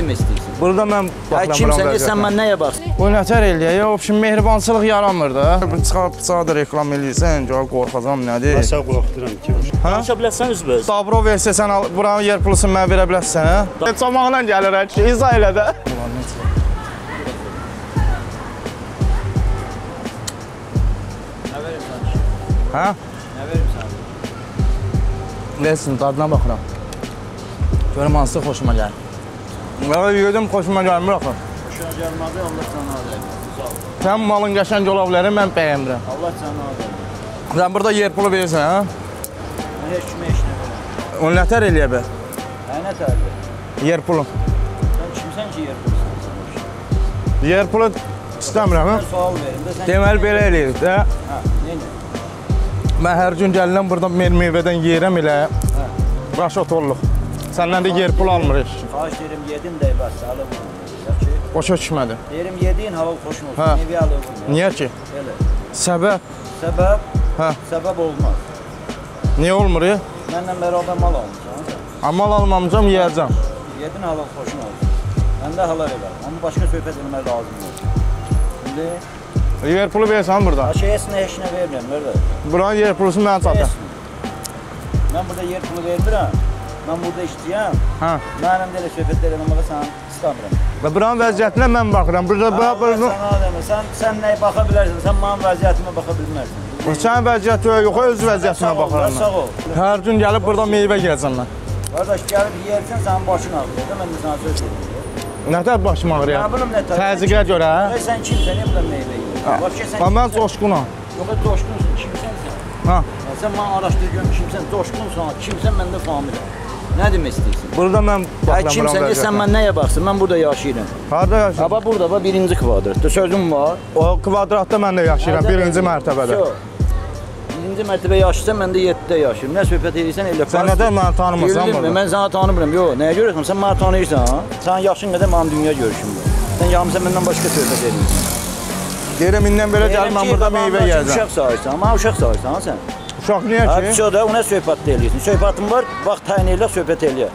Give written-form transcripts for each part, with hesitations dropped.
demək istəyirsən? Burada mən baxıram. Kimsən, sən mən nəyə baxsan? Bu nətər eləyək? Ya, obşim, mehribançılıq yaranmır da. Çıxarıb bıçağı da reklam eləyirsən, qorxacam, nədir? Mən səni qorxduram ki. Danışa bilərsən üzbəüz. Dabro versə sən buranın yer pulusunu mənə verə bilərsən, hə? Çomaqla gəlir, hə, izah elə də. Nə verim sənə? Hə? Nə verim sənə? Versin, dadına baxıram. Görüm hansı xoşuma gəlir. Vələ yedim, xoşuma gəlmir axı. Xoşuna gəlmədi, Allah canına dəyməsin. Sağ ol. Sən malın qəşəng ola bilər, mən bəyənmirəm. Allah canına dəyməsin. Sən burada yer pulu verirsən, hə? Mən heç kimə heç nə verəm. Onu nətər eləyə bə? Hə, nətər eləyə? Yer pulu. Sən kimsən ki, yer pulu istəmirsən? Yer pulu istəmirəm, hə? Sən sual verim də, sən... Deməli, belə eləyir də. Hə, neynə? Mən hər gün gəlirəm, burada meyvədən yeyirəm elə. Raşot olluq. Səndən də yer pulu almırıq. Xahiş deyirəm, yedin də bəs, hələ vurmuyor. Başa düşmədi. Deyirəm, yediyin halal xoşun olsun, meyvə hələ vurmuyor. Niyə ki? Elə. Səbəb? Səbəb? Səbəb olmaz. Niyə olmur ya? Mənlə bərabər mal almışam. Mal almamışam, yeyəcəm. Yedin halal xoşun olsun. Mən də halal edərəm, amma başqa söhbət eləmək lazım olsun. İndi... Yer pulu verirsən burada? Heç nə, heç nə vermirəm, qardaş. Buranın yer pulusu mənə çatır. Mən burada yer pulu vermirəm. Mən burada işləyəm. Mənəm də elə söhbətlər eləməyə sən istəmirəm. Və buranın vəziyyətinə mən baxıram. Burada sən nəyə baxa bilərsən? Sən mənim vəziyyətimə baxa bilmərsən. Sənin vəziyyəti yox, öz vəziyyətinə baxıram mən. Sağ ol. Hər gün gəlib burada meyvə yeyəcəm mən. Qardaş, gəlib yeyərsən, sənin başın ağrıyır da, mən də sənə söz deyim. Nətər başım ağrıyır? Nə bilim nətər. Təzyiqə görə, hə? Sən kimsən, niyə burada meyvə yeyirsən? Mən coşqunam. Yox, coşqunsun, kimsən sən? Sən mənə araşdır görüm kimsən, coşqunsan, kimsən, mən də familiyam. Nə demək istəyirsən? Burada mən baxıram. Kimsən, sən mən nəyə baxsın? Mən burada yaşayıram. Harada yaşayırsan? Aba burada, bax, birinci kvadratda. Sözüm var. O kvadratda mən də yaşayıram, birinci mərtəbədə. Birinci mərtəbə yaşayırsan, mən də 7-də yaşayıram. Nə söhbət edirsən, elə. Sən nədən məni tanımırsan burada? Mən səni tanımıram. Yox, nəyə görürsən? Sən məni tanıyırsan, ha? Sənin yaşın qədər mənim dünya görüşüm var. Sən gəlmirsən, məndən başqa söhbət edirsən. Deyirəm, indən belə gəl, mən burada meyvə yeyəcəm. Uşaq sayırsan, mənə uşaq sayırsan, ha sən? Uşaq niyə ki? Hə, da, ona söhbət də eləyirsin. Söhbətin var, vaxt təyin elə, söhbət eləyə.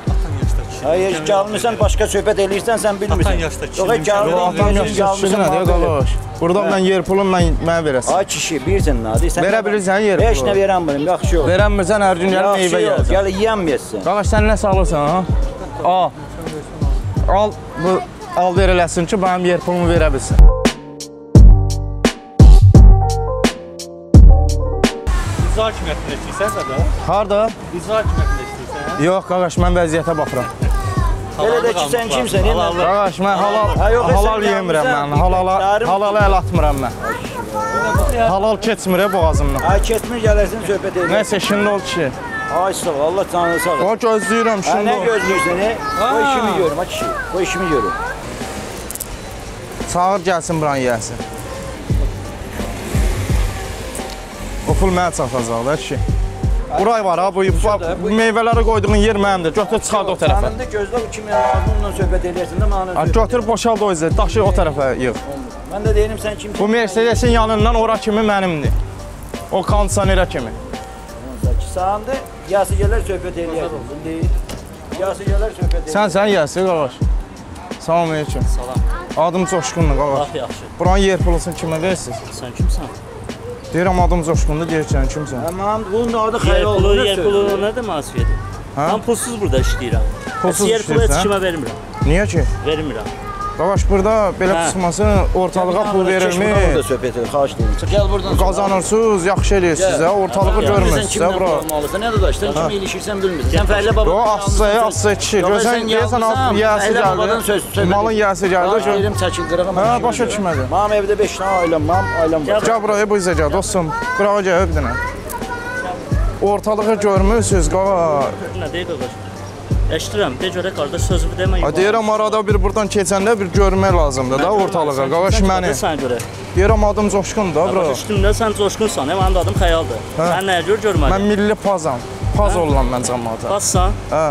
Hayır, gəlmirsən, başqa söhbət eləyirsən, sən bilmirsən. Atan yaşda kişi. Atan yaşda kişi nədir, qardaş? Buradan mən yer pulum mənə verəsən. Ay kişi, bilirsən nədir? Verə bilirsən yer pulu. Heç nə verəmirəm, yaxşı yox. Verəmirsən, hər gün gəlib meyvə yeyəcəm. Gəl yeyəməyəsən. Qardaş, sən nə salırsan, ha? Al. Al, bu, al ver eləsin ki, mənim yer pulumu verə bilsin. İcra hakimiyyətində işləyirsən sən də? Harda? İcra hakimiyyətində işləyirsən, hə? Yox, qardaş, mən vəziyyətə baxıram. Elə də ki, sən kimsən? Qardaş, mən halal yemirəm mən. Halala əl atmıram mən. Halal keçmir boğazımdan. Ay, keçmir, gələrsin, söhbət edir. Nəsə, şimdi ol kişi. Ay, sağ ol, Allah canını sağ ol. O, gözləyirəm, şimdi ol. Nə gözləyirsən, O işimi görüm, ha kişi. O işimi görüm. Çağır, gəlsin buranı yiyəsin. O pul mənə çatacaq da kişi. Buray var ha, bu meyvələri qoyduğun yer mənimdir. Götür, çıxart o tərəfə. Sənindir, gözlə, bu kimin lazım, onunla söhbət eləyərsin də, mənə söhbət. Götür, boşald o izlə, daşı o tərəfə yığ. Mən də deyirəm, sən kimsən? Bu Mercedesin yanından ora kimi mənimdir. O kondisionerə kimi. Sənindir, yası gələr söhbət eləyərsin. Yası gələr söhbət eləyərsin. Sən yası, qardaş. Salam aleyküm. Salam. Adım Coşqundur, qardaş. Yaxşı. Buranın yer pulusunu kimə verirsiniz? Sən kimsən? Deyirəm, adım Coşqundur, deyir ki, kimsən? Mənim, bunun adı Xəyaldır. Yer pulu nə demək Asiyedir? Mən pulsuz burada işləyirəm. Pulsuz Yer pulu heç işləyirsən? kimə vermirəm. Niyə ki? Vermirəm. Qardaş, burada belə qısması ortalığa pul verilmir. Burada söhbət edir, xahiş edirəm. Çıx, gəl buradan. Qazanırsınız, yaxşı eləyirsiniz, hə, ortalığı görmürsünüz, hə, bura. Sən nə dadaş, sən kimi ilişirsən bilmirsən. Sən Fəhlə baba. Yox, assaya, assaya kişi. Görsən, deyəsən, yiyəsi gəldi. Malın yiyəsi gəldi. Deyirəm, çəkil qırağa. Hə, başa düşmədi. Mənim evdə 5 dənə ailəm, mənim ailəm var. Gəl buraya, bu izə gəl, dostum. Qırağa gəl, bir dənə. Ortalığı görmürsünüz, qaqa. Nə deyir qardaş? Eşidirəm, de görək qardaş, sözümü demə. Deyirəm, arada bir buradan keçəndə bir görmək lazımdır da ortalığa, qardaş məni. Sənə görə. Deyirəm, adım Coşqundur da, bro. Başa düşdüm də, sən Coşqunsan, mənim də adım Xəyaldır. Sən nəyə görə görməliyəm? Mən milli pazam, paz oluram mən cəmaata. Pazsan? Hə.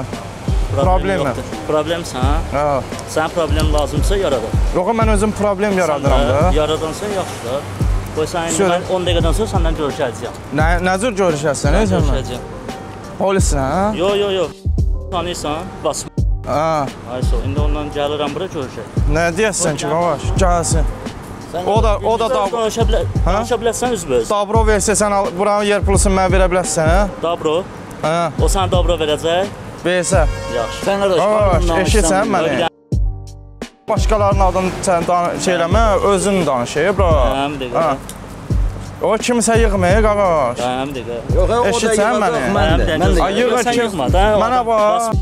Problem yoxdur. Problemsən, hə? Hə. Sənə problem lazımsa yaradar. Yox, mən özüm problem yaradıram da. Yaradansan yaxşı da. Qoy sən indi mən 10 dəqiqədən sonra səndən görüşəcəyəm. Nə cür görüşəsən? Görüşəcəyəm. Polissən, hə? Yox, yox, yox. Tanıyırsan, basma. Hə. Ay sağ ol. İndi ondan gəlirəm bura görüşək. Nə deyəsən ki, qardaş? Gəlsin. O da danışa bilərsən üzbəüz. Dabro versə sən buranın yer pulusunu mənə verə bilərsən, hə? Dabro? Hə. O sənə dabro verəcək? Versə. Yaxşı. Sən qardaş, eşitsən məni. Başqalarının adını sən şey eləmə, özün danış, bro. Həm dəqiqə. O kimsə yığmır, qardaş. Həm dəqiqə. Yox, o da eşitsən məni. Mən də. Ay yığır kim? Mənə bax.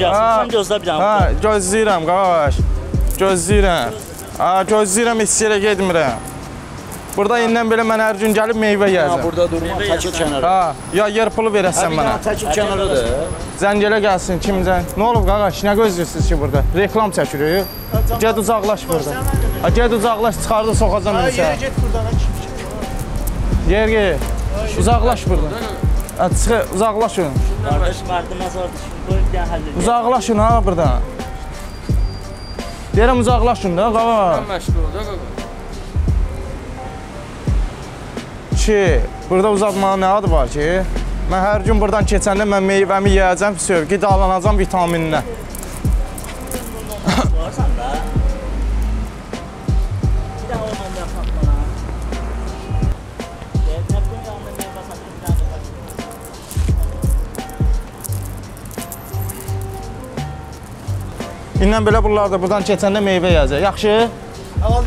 Sən gözlə bir dənə. Hə, gözləyirəm, qardaş. Gözləyirəm. Hə, gözləyirəm, heç yerə getmirəm. Burada indən belə mən hər gün gəlib meyvə yeyəcəm. Hə, burada durma, çəkil kənara. Hə, ya yer pulu verəsən mənə. Çəkil kənaradır. Zəng elə gəlsin, kim zəng? Nə olub qardaş, nə gözləyirsiniz ki burada? Reklam çəkirik. Get uzaqlaş burada. Ha, get uzaqlaş, çıxardı soxacam indi sənə. Yerə get buradan, kim? Yer get. Uzaqlaş buradan. Ha, çıx, uzaqlaşın. Qardaş, mərdim azardır. Qoy bir dənə həll edək. Uzaqlaşın ha buradan. Deyirəm uzaqlaşın da qaqa. Məşğul da qaqa. Ki, burada uzatmanın nə adı var ki? Mən hər gün buradan keçəndə mən meyvəmi yeyəcəm, qidalanacam vitamininə. Varsan da. Bir dənə o nömrə sat bana. Neptun yanında meyvə satır, bir dənə də var. İndən belə bunlar da buradan keçəndə meyvə yeyəcək. Yaxşı? Al.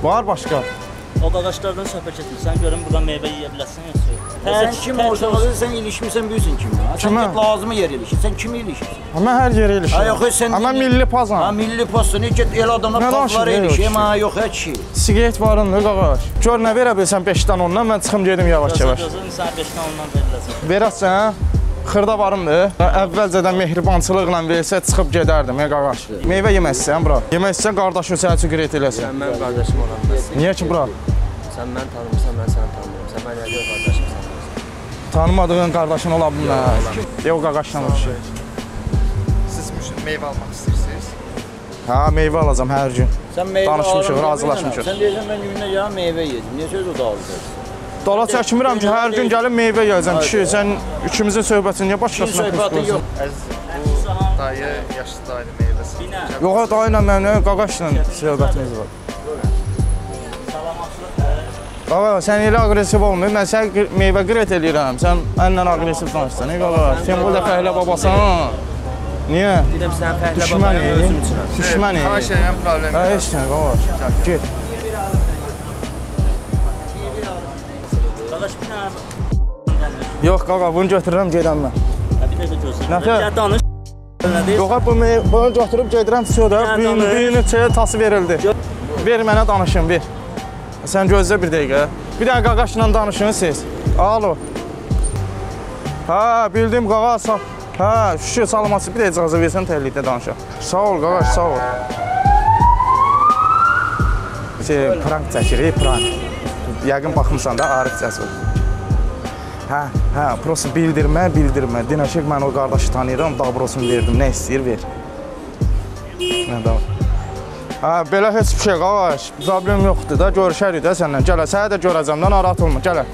Var başqa? O qaqaşlardan söhbət etmirsən, görüm buradan meyvə yeyə bilərsən yoxsa yox. Sən kim olsan, sən ilişmirsən, bilirsən kimə. Sən get lazımı yer ilişir. Sən kimi ilişirsən? Mən hər yerə ilişirəm. Yox, sən... Amma milli pazam. Ha, milli pazsan, get elə adamlar pazlara ilişir. Hə, yox, hə, kişi. Siqaret varındır, qaqaş. Gör nə verə bilsən 5-dən 10-dan, mən çıxım gedim yavaş-yavaş. Gözün sənə 5-dən 10-dan veriləcək. Verəsən, hə? Xırda varımdır. Əvvəlcədən mehribançılıqla versə çıxıb gedərdim, ey qaqaş. Meyvə yemək istəyirsən, bura. Yemək istəyirsən, qardaşın sənin üçün qreyt eləsin. Sən mənim qardaşım ola bilməzsən. Niyə ki, bura? Sən məni tanımırsan, mən səni tanımıram. Sən məni niyə qardaşım sanmırsan? Tanımadığın qardaşın ola bilməz. Yox, qaqaşla uçuşur. Siz meyvə almaq istəyirsiniz? Hə, meyvə alacam hər gün. Sən meyvə danışmışıq, razılaşmışıq. Sən deyirsən, mən gündə gələm meyvə yeyəcəm. Niyə söz o da alacaqsın? Dala çəkmirəm ki, hər gün gəlib meyvə yeyəcəm. Kişi, sən ikimizin söhbətini niyə başqasına qoyursan? Əziz, bu dayı, yaşlı dayı meyvə satır. Yox, dayı ilə mənim qaqaşla söhbətimiz var. Qaqa, sən elə aqressiv olmayıb, mən sənə meyvə qret eləyirəm. Sən mənlə aqressiv danışsan, ey qaqa. Sən burada fəhlə babasan. Niyə? Deyirəm, sən fəhlə babayam özüm üçün. Düşməni. Xahiş edirəm, problem yox. Heç nə, qaqa. Get. Yox, qaqa, bunu götürürəm, gedirəm mən. Bir də gözləyirəm. Nəxə? Gəl danış. Yox, bunu götürüb gedirəm, da, düyünün tası verildi. Ver mənə danışın, ver. Sən gözlə bir dəqiqə. Bir dənə qaqaşla danışın siz. Alo. Hə, bildim qaqa, hə, şükür salamatçı, bir də icazə versən təhlükdə danışaq. Sağ ol qaqaş, sağ ol. Prank çəkirik, prank. Yəqin baxmısan da, Arif Cəsur. Hə, hə, prosta bildirmə, bildirmə. Dinəşək, mən o qardaşı tanıyıram, dabrosunu verdim, nə istəyir, ver. Nə da? Hə, belə heç bir şey, qardaş, problem yoxdur da, görüşərik də səndən. Gələ, sənə də görəcəm də, narahat olma, gələ.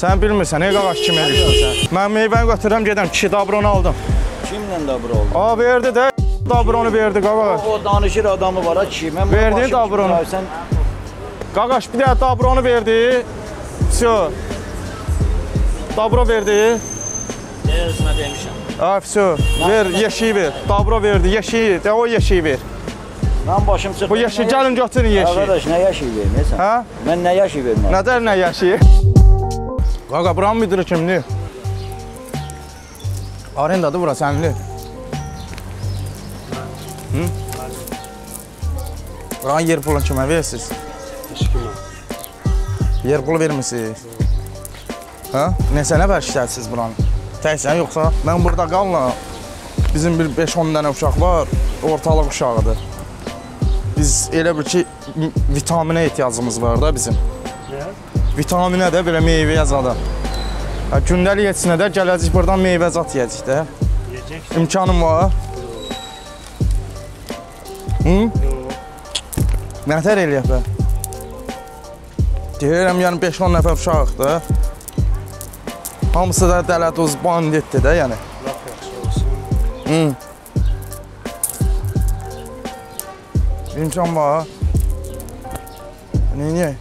Sən bilmirsən, ey qardaş, kim eləyirsən sən. Mən meyvəni götürürəm, gedirəm, kişi, dabronu aldım. Kimlə dabro oldu? A, verdi də, dabronu verdi, qardaş. O danışır adamı var, ha, kişi. Verdi dabronu. Qaqaş, bir də dabronu verdi. Vsyo. Dabro verdi. Deyə özünə demişəm. Ha, vsyo. Ver, yeşiyi ver. Dabro verdi, yeşiyi. De, o yeşiyi ver. Mən başım çıxdı. Bu yeşiyi, gəlin götürün yeşiyi. Qardaş, nə yeşiyi verməyəsən? Hə? Mən nə yeşiyi verməyəm? Nədər nə yeşiyi? Qaqa, buranın müdürü kimdir? Arendadır bura, sənli. Hı? Buranın yer pulunu kimə verirsiniz? Heç kimə. Yer pulu vermirsiniz? Hə? Neçə nəfər işlərsiniz buranı? Təksən, yoxsa mən burada qalmam. Bizim bir 5-10 dənə uşaq var, ortalıq uşağıdır. Biz elə bil ki, vitaminə ehtiyacımız var da bizim. Nə? Vitaminə də belə meyvəyə zada. Gündəlik etsinə də gələcək buradan meyvə zat yiyəcək də. Yiyəcəksin. İmkanım var? Yox. Hı? Yox. Nətər eləyək bə? Deyirəm, yəni 5-10 nəfər uşaqdır. Hamısı da dələduz banditdir də, yəni. Lap yaxşı olur. İmkan var. Niyə?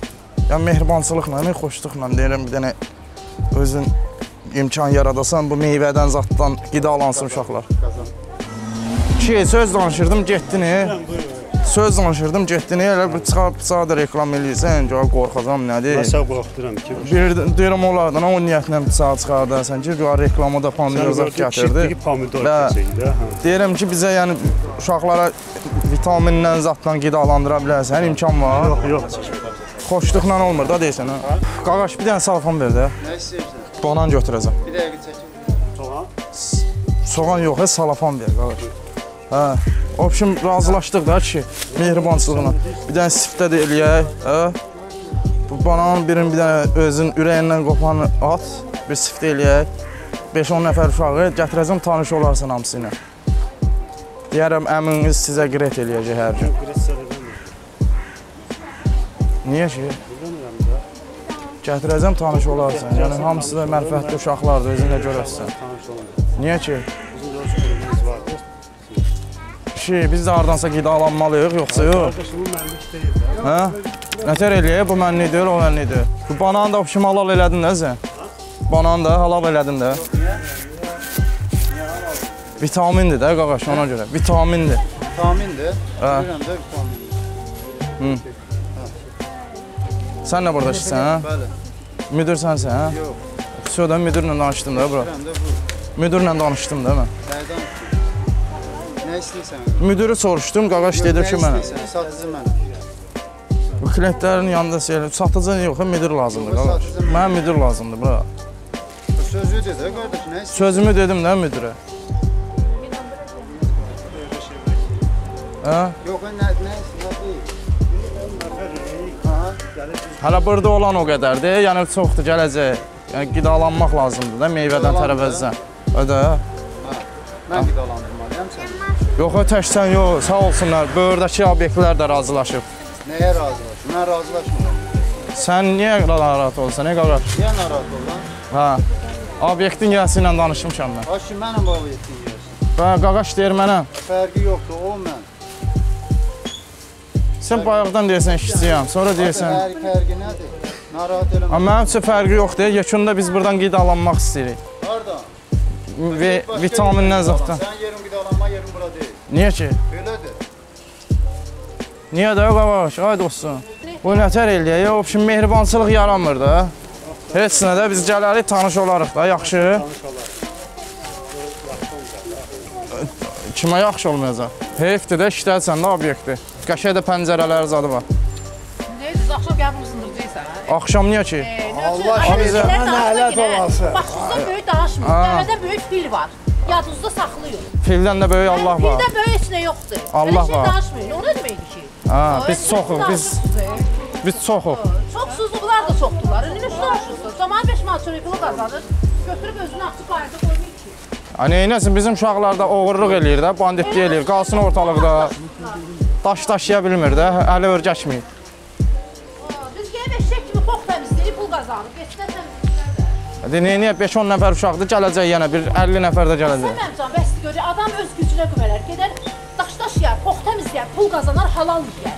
Yəni mehribançılıqla, xoşluqla deyirəm bir dənə özün imkan yaradasan, bu meyvədən, zaddan qidalansın uşaqlar. Ki, söz danışırdım, getdin. Söz danışırdım, getdin. Elə bir çıxar bıçağı da reklam eləyirsən, qorxacam, nədir? Mən sən qorxduram ki. Bir deyirəm onlardan, o niyyətlə bıçağı çıxardarsan ki, reklamı da pomidor zad gətirdi. Sən pomidor keçirdi. Deyirəm ki, bizə yəni uşaqlara vitamindən, zaddan qidalandıra bilərsən, imkan var. Yox, yox. Xoşluqla olmur da deyirsən, hə? Qaqaş, bir dənə salafan ver də. Nə istəyirsən? Banan götürəcəm. Bir dəqiqə çəkin. Soğan? Soğan yox, salafan ver, qaqaş. Hə, obşim, razılaşdıq da ki, mehribançılığına. Bir dənə siftə də eləyək, hə? Bu bananın birini bir dənə özün ürəyindən qopanı at, bir siftə eləyək. 5-10 nəfər uşağı gətirəcəm, tanış olarsan hamısı ilə. Deyərəm, əminiz sizə qret eləyəcək hər gün. Niyə ki? Gətirəcəm, tanış olarsan. Yəni, hamısı da mərifətli uşaqlardır, özün də görərsən. Niyə ki? Bizim də öz qurumumuz vardır. Ki, biz də hardansa qidalanmalıyıq, yoxsa yox? Qardaşım, bu mənlik deyil də. Hə? Nətər eləyək, bu mənlik deyil, o mənlik deyil. Bu bananı da obşim halal elədin də sən? Bananı da halal elədin də. Vitamindir də, qaqaş, ona görə. Vitamindir. Vitamindir? Bilirəm də vitamindir. Sən də burada işsən, hə? Bəli. Müdür sənsən, hə? Yox. Södə müdürlə danışdım da, bura. Bilirəm də bu. Müdürlə danışdım da, mən. Nəyi danışdın? Nə istəyirsən? Müdürü soruşdum, qaqaş dedi ki, mənə. Nə istəyirsən? Satıcı mənə. Bu klientlərin yanında satıcı yox, müdür lazımdır, qaqaş. Mənə müdür lazımdır, bura. Sözü dedi, qardaş, nə istəyirsən? Sözümü dedim də müdürə. Hə? Yox, nə istəyirsən? Hələ burada olan o qədərdir, yəni çoxdur, gələcək. Yəni qidalanmaq lazımdır da, meyvədən, tərəvəzdən. Ödə. Mən qidalandırmalıyam səni. Yox, təksən yox, sağ olsunlar, böyürdəki obyektlər də razılaşıb. Nəyə razılaşıb? Mən razılaşmıram. Sən niyə narahat olsan, nə qaqaş? Niyə narahat olan? Hə, obyektin yiyəsi ilə danışmışam mən. Aşı, mənəm obyektin yiyəsi. Hə, qaqaş deyir mənəm. Fərqi yoxdur, o mən. Sən bayaqdan deyirsən işçiyəm, sonra deyirsən... Fərqi nədir? Narahat eləmə. Mənim üçün fərqi yoxdur, yekunda biz buradan qidalanmaq istəyirik. Hardan? Vitamindən zaddan. Sənin yerin qidalanma yerin bura deyil. Niyə ki? Belədir. Niyə də, qavaş, ay dostum. Bu nətər eləyək, obşim mehribançılıq yaranmır da. Heç nə də, biz gələrik, tanış olarıq da, yaxşı. Tanış olarıq. Kimə yaxşı olmayacaq? Heyfdir də, işlətsən də obyekti. Qəşəng də pəncərələr zadı var. Neydi, axşam gəlib sındıracaqsan, hə? Axşam niyə ki? Allah şeytana nələt olası. Başınızdan böyük danışmır, dəvədən böyük fil var. Yadınızda saxlayın. Fildən də böyük Allah var. Fildən böyük heç nə yoxdur. Allah var. Elə şey danışmayın, o nə deməkdir ki? Biz çoxuq, biz çoxuq. Çoxsuzluqlar da çoxdurlar. İndi nə danışırsınız? Zamanı 5 manat çörək pulu qazanır, götürüb özünü açıb bayırda qoymayın ki. Neynəsin, bizim uşaqlar da oğurluq eləyir də, banditlik eləyir, qalsın ortalıqda. Daş daşıya bilmir də, əli örgəşməyir. Biz gəlib eşək kimi pox təmizləyir, pul qazanır, geçdə təmizləyirlər də. Neynəyə 5-10 nəfər uşaqdır, gələcək yenə, bir 50 nəfər də gələcək. Sən mənim can, bəsdir görək, adam öz gücünə güvənər, gedər daş daşıyar, pox təmizləyər, pul qazanar, halal yiyər.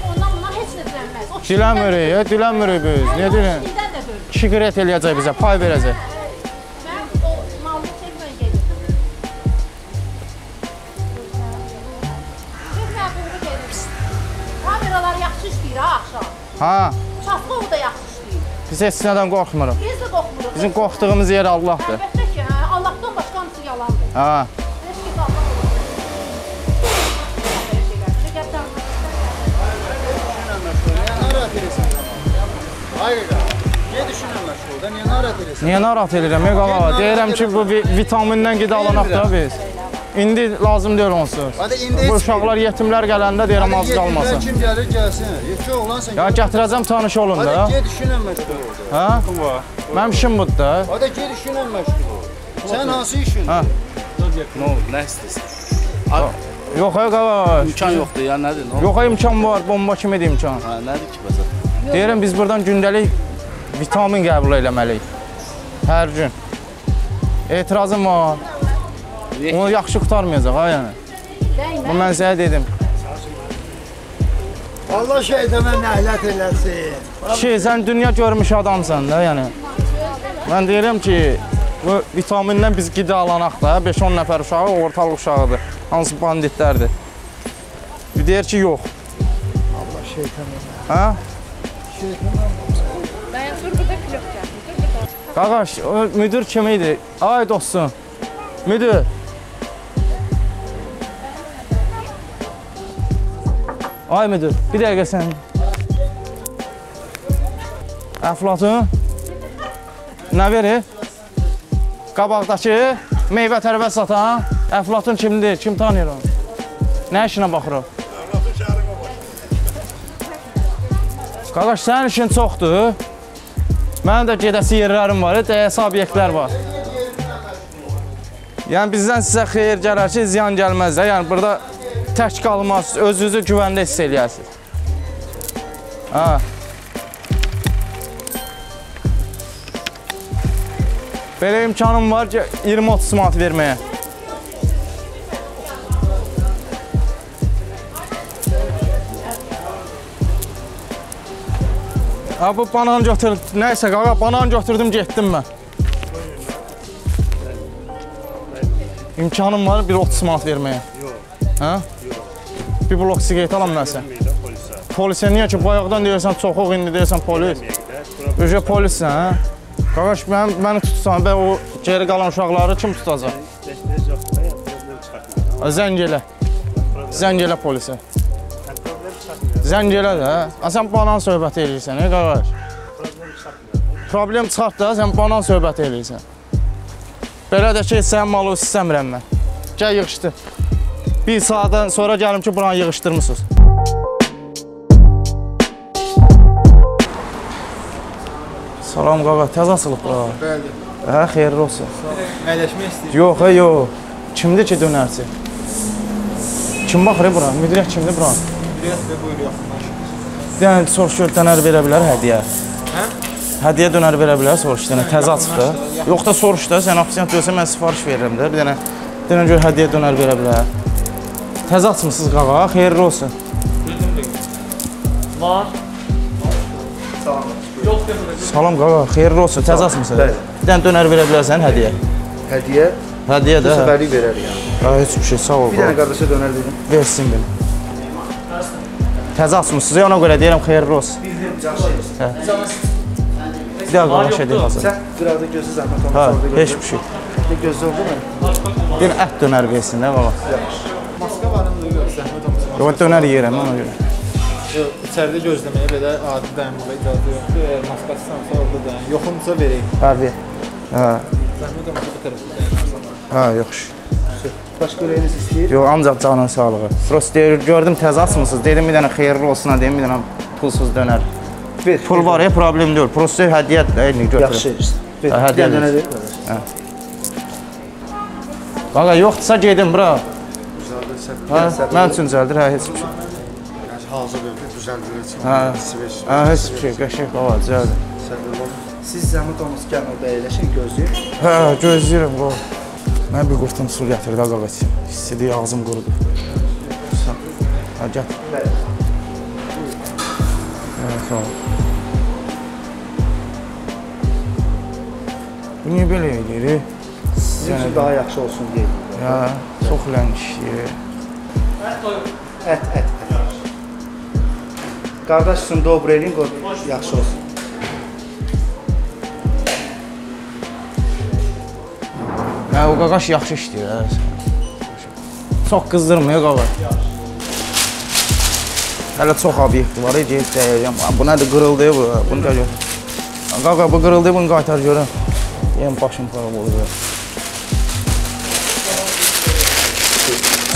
Ondan bundan heç nə dilənməz. Dilənmirik, dilənmirik biz, niyə dilənmirik? Kişi qret eləyəcək bizə, pay verəcək. Mən o malını çəkmən gedir. Çəkmən buğru gedir. Kameralar yaxşı işləyir ha axşam. Ha. Çatqov da yaxşı işləyir. Biz heç nədən qorxmuruq. Biz də qorxmuruq. Bizim qorxduğumuz yer Allahdır. Əlbəttə ki, hə, Allahdan başqa hamısı yalandır. Ha. Heç kəs Allah olur. Niyə narahat edirsən? Hayır, niyə düşünürəm məşğul da? Niyə narahat edirsən? Niyə narahat edirəm? Qalağa? Deyirəm ki, bu vitamindən qidalanak da biz. İndi lazım deyil onsuz. Bu uşaqlar, yetimlər gələndə deyirəm az qalmasın. Yetimlər kim gəlir, gəlsin. Yekə oğlan sən. Ya gətirəcəm, tanış olun da. Hadi ged işinlə məşğul ol. Hə? Mənim işim budur da. Hadi ged işinlə məşğul ol. Sən hansı işindir? Hə. Nə oldu, nə istəyirsən? Yox, qalağa. İmkan yoxdur, ya nədir? Yox, imkan var, bomba kimidir imkan. Hə, nədir ki, bəzən? Deyirəm, biz buradan gündəlik vitamin qəbul eləməliyik. Hər gün. Etirazım var. Onu yaxşı qurtarmayacaq ha yəni. Bu mən sənə dedim. Allah şeytana nəhlət eləsin. Kişi, sən dünya görmüş adamsan da yəni. Mən deyirəm ki, bu vitamindən biz qidalanaq da, 5-10 nəfər uşağı ortalıq uşağıdır. Hansı banditlərdir. Deyir ki, yox. Allah şeytana. Hə? Şeytana. Dayan, dur burada klok gətir. Qaqaş, o müdür kim idi? Ay dostum. Müdür. Ay müdür, bir dəqiqə sən. Əflatun. Nə verir? Qabaqdakı meyvə tərəvəz satan Əflatun kimdir? Kim tanıyır onu? Nə işinə baxır o? Əflatun şəhərimə baxır. Qardaş, sənin işin çoxdur. Mənim də gedəsi yerlərim var, dəyəsi obyektlər var. Yəni bizdən sizə xeyir gələr ki, ziyan gəlməz də. Yəni burada tək qalmaz, özünüzü güvəndə hiss eləyərsiniz. Hə. Belə imkanım var ki, 20-30 manat verməyə. Ha, bu banan götürdüm. Nəysə, qaqa, banan götürdüm, getdim mən. İmkanım var bir 30 manat verməyə. Yox. Hə? Yox. Bir blok siqaret alam nəsə. Polisə. Polisə niyə ki, bayaqdan deyirsən çoxuq, indi deyirsən polis. Öcə polissən, hə? Qaqaş, məni tutsan, bə o geri qalan uşaqları kim tutacaq? Heç yoxdur, problem çıxartmır. Zəng elə. Zəng elə polisə. Problem çıxartmır. Zəng elə də, hə? Sən banan söhbəti eləyirsən, hə, qaqaş? Problem çıxartmır. Problem çıxart da, sən banan söhbəti eləyirsən. Belə də ki, sənin malı istəmirəm mən. Gəl yığışdır. Bir saatdan sonra gəlim ki, buranı yığışdırmısınız. Salam qaqa, təzə açılıb bura. Bəli. Hə, xeyirli olsun. Əyləşmək istəyir. Yox, yox. Kimdir ki dönərçi? Kim baxır bura? Müdiriyyət kimdir bura? Müdiriyyət və buyur yaxınlaşın. Yəni, soruş gör, dönər verə bilər hədiyyə. Hə? Hədiyyə dönər verə bilər, soruş dənə, təzə açıb da. Yox da soruş da, sən ofisiant görsən, mən sifariş verirəm də. Bir dənə gör, hədiyyə dönər verə bilər. Təzə açmısınız qaqa, xeyirli olsun. Var. Salam qaqa, xeyirli olsun, təzə açmısınız. Bəli. Bir dənə dönər verə bilərsən hədiyyə. Hədiyyə? Hədiyyə də. Bu səfərlik verər yəni. Hə, heç bir şey, sağ ol. Bir dənə qardaşa dönər verin. Versin beni. Təzə açmısınız, ona görə deyirəm xeyirli olsun. Bildim, yaxşı. Bir dəqiqə qardaş edeyim hazır. Sən qıraqda gözlə zəhmət olmasa Hə, orada gözlə. heç bir şey. Gözlə oldu mu? Bir ət dönər versin də baba. Yaxşı. Maska var mı? Yox, zəhmət olmasa. Yox, dönər yeyirəm ona görə. Yox, içəridə gözləməyə belə adi dayanmağa icazə yoxdur. Əgər maskasızsansa orada dayan. Yoxumsa vereyim. Hə, ver. Hə. Zəhmət olmasa bu tərəfdə dayanarsan. Hə, yaxşı. Başqa ürəyiniz istəyir? Yox, ancaq canın sağlığı. Prosta deyir, gördüm təzə açmısınız. Dedim bir dənə xeyirli olsun, deyim bir dənə pulsuz dönər. Ver. Pul var ya, problem deyil. Prosta hədiyyə indi götürün. Yaxşı edirsən. Ver. Hədiyyə Bir dənə ver. ver. Hə. Qaqa, yoxdursa gedim bura. Hə, mənim üçün düzəldir, hə, heç bir şey. Hazır düzəldir. Hə, hə, heç bir şey, qəşəng qaba, düzəldir. Siz zəhmət olmasa gəlin orada əyləşin, gözləyin. Hə, gözləyirəm qaba. Mən bir qurtum su gətir də qaqa. Hissidir, ağzım qurudu. Hə, gətir. Bəli. Hə, sağ ol. Bu niyə belə eləyir? Sizin üçün daha yaxşı olsun deyə. Hə, çox ləng işləyir. Ət, ət, ət. Qardaş üçün dobro eləyin, qoy yaxşı olsun. Hə, o qaqaş yaxşı işləyir. Hə. Çox qızdırmıyor qaqa. Hələ çox obyekti var, gedib dəyəcəm. Bu nədir, qırıldı bu. Bunu gəl gör. Qaqa, bu qırıldı, bunu qaytar görüm. Deyəm, başım xarab olur.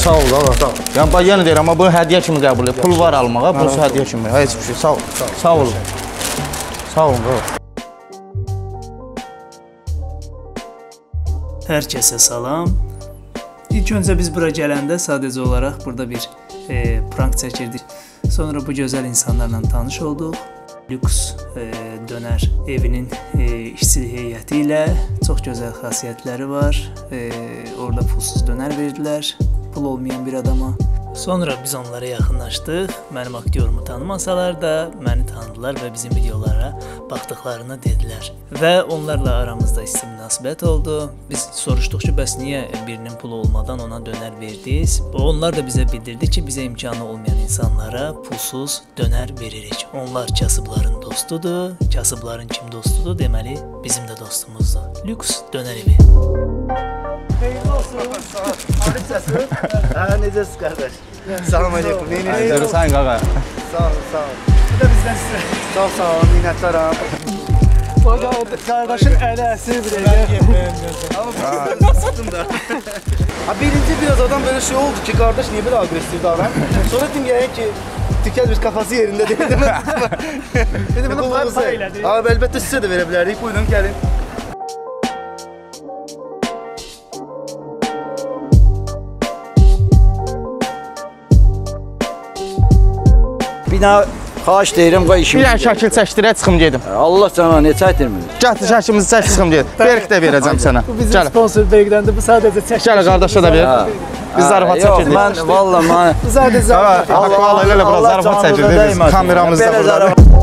Sağ ol, qaqa. Yəni, bax, yenə deyirəm, amma bunu hədiyyə kimi qəbul et. Pul var almağa, pulsu hədiyyə kimi. Heç bir şey, sağ ol. Sağ ol. Sağ olun, qaqa. Hər kəsə salam. İlk öncə biz bura gələndə sadəcə olaraq burada bir Prank çəkirdik. Sonra bu gözəl insanlarla tanış olduq. Lüks dönər evinin işçi heyəti ilə çox gözəl xasiyyətləri var. Orada pulsuz dönər verdilər, pul olmayan bir adama. Sonra biz onlara yaxınlaşdıq. Mənim aktyorumu tanımasalar da məni tanıdılar və bizim videolara baxdıqlarını dedilər. Və onlarla aramızda isti münasibət oldu. Biz soruşduq ki, bəs niyə birinin pulu olmadan ona dönər verdiniz? Onlar da bizə bildirdi ki, bizə imkanı olmayan insanlara pulsuz dönər veririk. Onlar kasıbların dostudur. Kasıbların kim dostudur? Deməli, bizim də dostumuzdur. Lüks dönər evi. Xeyirli olsun. Arif Cəsur. Hə, necəsiz qardaş? Salam aleykum. Neynirsən? Sən qaqa. Sağ ol, sağ ol. Bu da bizdən sizə. Çox sağ olun, minnətdaram. Bax, qardaşın əli əsir bir elə. Amma sıxdım da. Ha, birinci biraz adam böyle şey oldu ki, qardaş niyə belə aqressiv davranır? Sonra dedim yəqin ki, tükəl bir kafası yerində deyil, dedim. Dedim, bunu pay elədi. Abi, əlbəttə sizə də verə bilərdik. Buyurun, gəlin. Bir dənə xahiş deyirəm, qoy işimizi. Bir dənə şəkil çəkdirək, çıxım gedim. Allah cana, nə çəkdirmir? Gətir şəklimizi çək, çıxım gedim. Berk də verəcəm sənə. Bu bizim sponsor Berkdəndir, bu sadəcə çəkil. Gəl qardaşa da ver. Biz zarafat çəkirdik. Yox, mən, valla mən... Bu sadəcə zarafat. Allah, elə bura zarafat çəkirdik. Kameramız da burada.